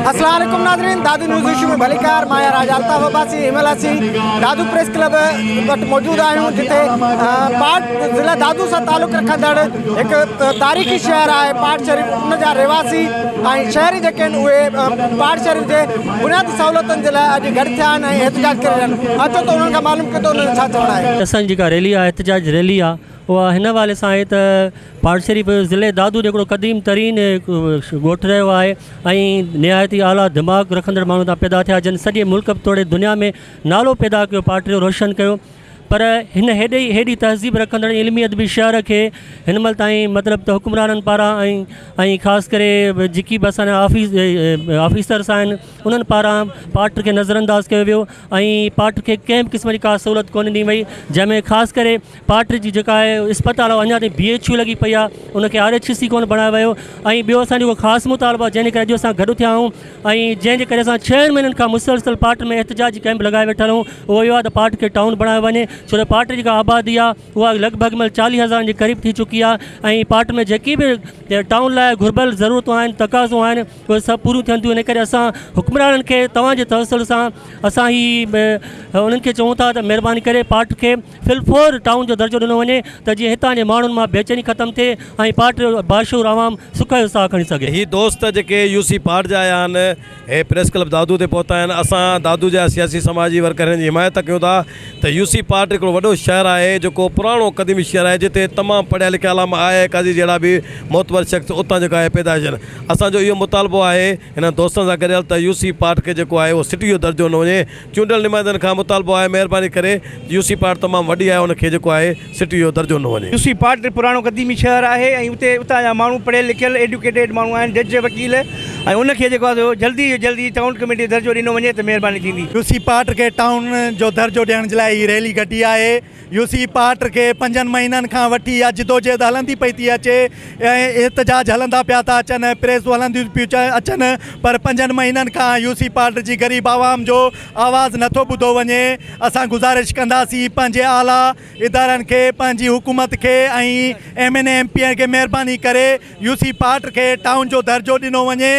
السلام عليڪم ناظرين دادو نيوز ايشو ۾ ڀليڪار مان آهيان راجا الطاف عباسي هن مهل اسين دادو پريس ڪلب وٽ موجود آهيون جتي پاٽ ضلع دادو سان تعلق رکندڙ هڪ تاريخي شهر آهي پاٽ شريف ان جا رهواسي ۽ شهري جيڪي آهن اهي پاٽ شريف جي بنيادي سهولتن جي لاء اڄ گڏ ٿيا آهن ۽ احتجاج ڪري رهيا آهن اچو ته انهن کان معلوم ڪيون ته انهن جو ڇا چوڻ آهي. اسان جي جيڪا ريلي آهي احتجاج ريلي آهي اها هن حوالي سان آهي ته پاٽ شريف ضلعي دادو جو هڪڙو قديم ترين ڳوٺ رهيو آهي ۽ نهايت ئي اعليٰ دماغ رکندڙ ماڻهو هتان پيدا ٿيا جن سڄي ملڪ توڙي دنيا ۾ نالو پيدا ڪيو پاٽ جو روشن ڪيو پر هن هيڏي هيڏي تهذيب رکندڙ علمي ادبي شهر کي هن مهل تائين مطلب ته حڪمرانن پاران ۽ ۽ خاص ڪري جيڪي به اسان جا آفيس آفيسرس آهن انهن پاران پاٽ کي نظر انداز ڪيو ويو ۽ پاٽ کي ڪنهن به قسم جي ڪا سهولت ڪونه ڏني وئي جنهن ۾ خاص ڪري پاٽ جي جيڪا آهي اسپتال اڃا تائين بي ايڇ يو لڳي پئي آهي ان کي آر ايڇ سي ڪونه بڻايو ويو ۽ ٻيو اسان جو خاص مطالبو آهي جنهن جي ڪري اڄ اسان گڏ ٿيا آهيون ۽ جنهن جي ڪري اسان ڇهن مهينن کان مسلسل پاٽ ۾ احتجاجي ڪئمپ لڳائي ويٺل آهيون اهو اهو آهي ته پاٽ کي ٽائون بڻايو وڃي ڇو ته پاٽ جي جيڪا آبادي آهي اها لڳ ڀڳ مل چاليهه هزارن جي قريب ٿي چڪي آهي ۽ پاٽ ۾ جيڪي به ٽائون لاء گهربل ضرورتون آهن تقاضون آهن اهي سڀ پوريون ٿين ٿيون ان ڪري اسان حڪمرانن کي توهان جي توسل سان اسان هي انهن کي چئون ٿا ته مهرباني ڪري پاٽ کي في الفور ٽائون جو درجو ڏنو وڃي ته جيئن هتان جي ماڻهن مان بيچيني ختم ٿئي ۽ پاٽ جو باشعور عوام سک جو ساهه کڻي سگهي. هي دوست جيڪي يو سي پاٽ جا آيا آهن هي پريس ڪلب دادو تي پهتا آهن اسان دادو جا سياسي سماجي ورڪر هنن جي حمايت ڪيون ٿا ته يو سي پاٽ هڪڙو وڏو شهر آهي جيڪو پراڻو قديمي شهر آهي جتي تمام پڙهيا لکيا علامه آء آء قاضي جهڙا به معتبر شخص اتان جيڪا آهي پيدائش آهن اسان جو اهو مطالبو آهي هنن دوستن سان گڏيل ته يو سي پاٽ کي جيڪو آهي اهو سٽي جو درجو ڏنو وڃي چونڊيل نمائندن کان مطالبو آهي مهرباني ڪري يو سي پاٽ تمام وڏي آهي ان کي جيڪو آهي سٽي جو درجو ڏنو وڃي. يو سي پاٽ پراڻو قديمي شهر آهي ۽ اتي اتان جا ماڻهو پڙهيل لکيل ايڊيوڪيٽيڊ ماڻهو آهن جج وڪيل ۽ ان کي جيڪو آهي سو جلدي جلدي ٽائون ڪميٽي جو درجو ڏنو وڃي ته مهرباني ٿيندي. يو سي پاٽ کي ٽائون جو درجو ڏيڻ جي لاء هي ريلي ڪڍي آهي. يو سي پاٽ کي پنجن مهينن کان وٺي اها جدوجهد هلندي پئي ٿي اچي ۽ احتجاج هلندا پيا ٿا اچن ۽ پريسون هلنديون پيون اچن پر پنجن مهينن کان يو سي پاٽ جي غريب عوام جو آواز نٿو ٻڌو وڃي اسان گذارش ڪنداسين پنهنجي اعليٰ ادارن کي پنهنجي حڪومت کي ۽ M N A M P A کي مهرباني ڪري يو سي پاٽ کي ٽائون جو درجو ڏنو وڃي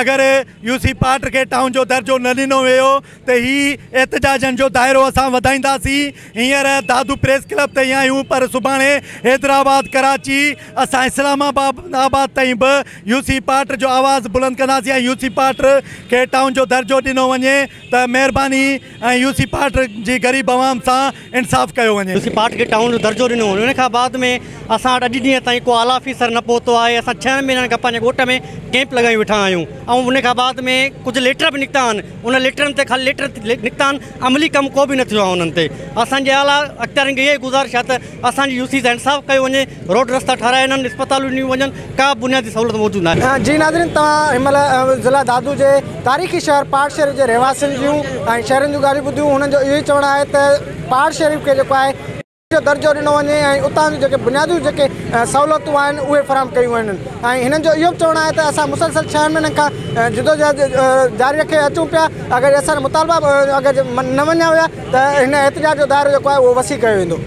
اگر يو سي پاٽ کي ٽائون جو درجو نه ڏنو ويو ته هي احتجاجن جو دائرو اسان وڌائينداسين، هينئر دادو پريس ڪلب تائين آهيون پر سڀاڻي حيدرآباد، ڪراچي، اسان اسلام آباد تائين به يو سي پاٽ جو آواز بلند ڪنداسين ۽ يو سي پاٽ کي ٽائون جو درجو ڏنو وڃي ته مهرباني ۽ يو سي پاٽ جي غريب عوام سان انصاف ڪيو وڃي. يو سي پاٽ کي ٽائون جو درجو ڏنو وڃي ان کان بعد ۾ اسان وٽ اڄ ڏينهن تائين ڪو اعليٰ آفيسر نه پهتو آهي اسان ڇهن مهينن کان پنهنجي ڳوٺ ۾ ڪئمپ لڳايون ويٺا آهيون ۽ ان کان بعد ۾ ڪجهه ليٽر به نڪتا آهن ان ليٽرن تي خالي ليٽر نڪتا آهن عملي ڪم ڪو به نه ٿيو آهي انهن تي اسان جي اعليٰ اختيارين کي اها ئي گذارش آهي ته اسان جي يو سي سان انصاف ڪيو وڃي روڊ رستا ٺهرايا وڃن اسپتالون ڏنيون وڃن ڪا به بنيادي سهولت موجود نه آهي. جي ناظرين توهان هن مهل ضلع دادو جي تاريخي شهر پاٽ شريف جي رهواسين جون ۽ شهرين جون ڳالهيون ٻڌيون هنن جو اهو ئي چوڻ آهي ته پاٽ شريف کي جيڪو آهي جو درجو ڏنو وڃي ۽ اتان جون جيڪي بنيادي جيڪي سهولتون آهن اهي فراهم ڪيون وڃن ۽ هنن جو اهو به چوڻ آهي ته اسان مسلسل ڇهن مهينن کان جدوجهد جاري رکي اچون پيا اگر اسان جا مطالبا اگر نه مڃيا ويا ته هن احتجاج جو دائرو جيڪو آهي اهو وسيع ڪيو ويندو.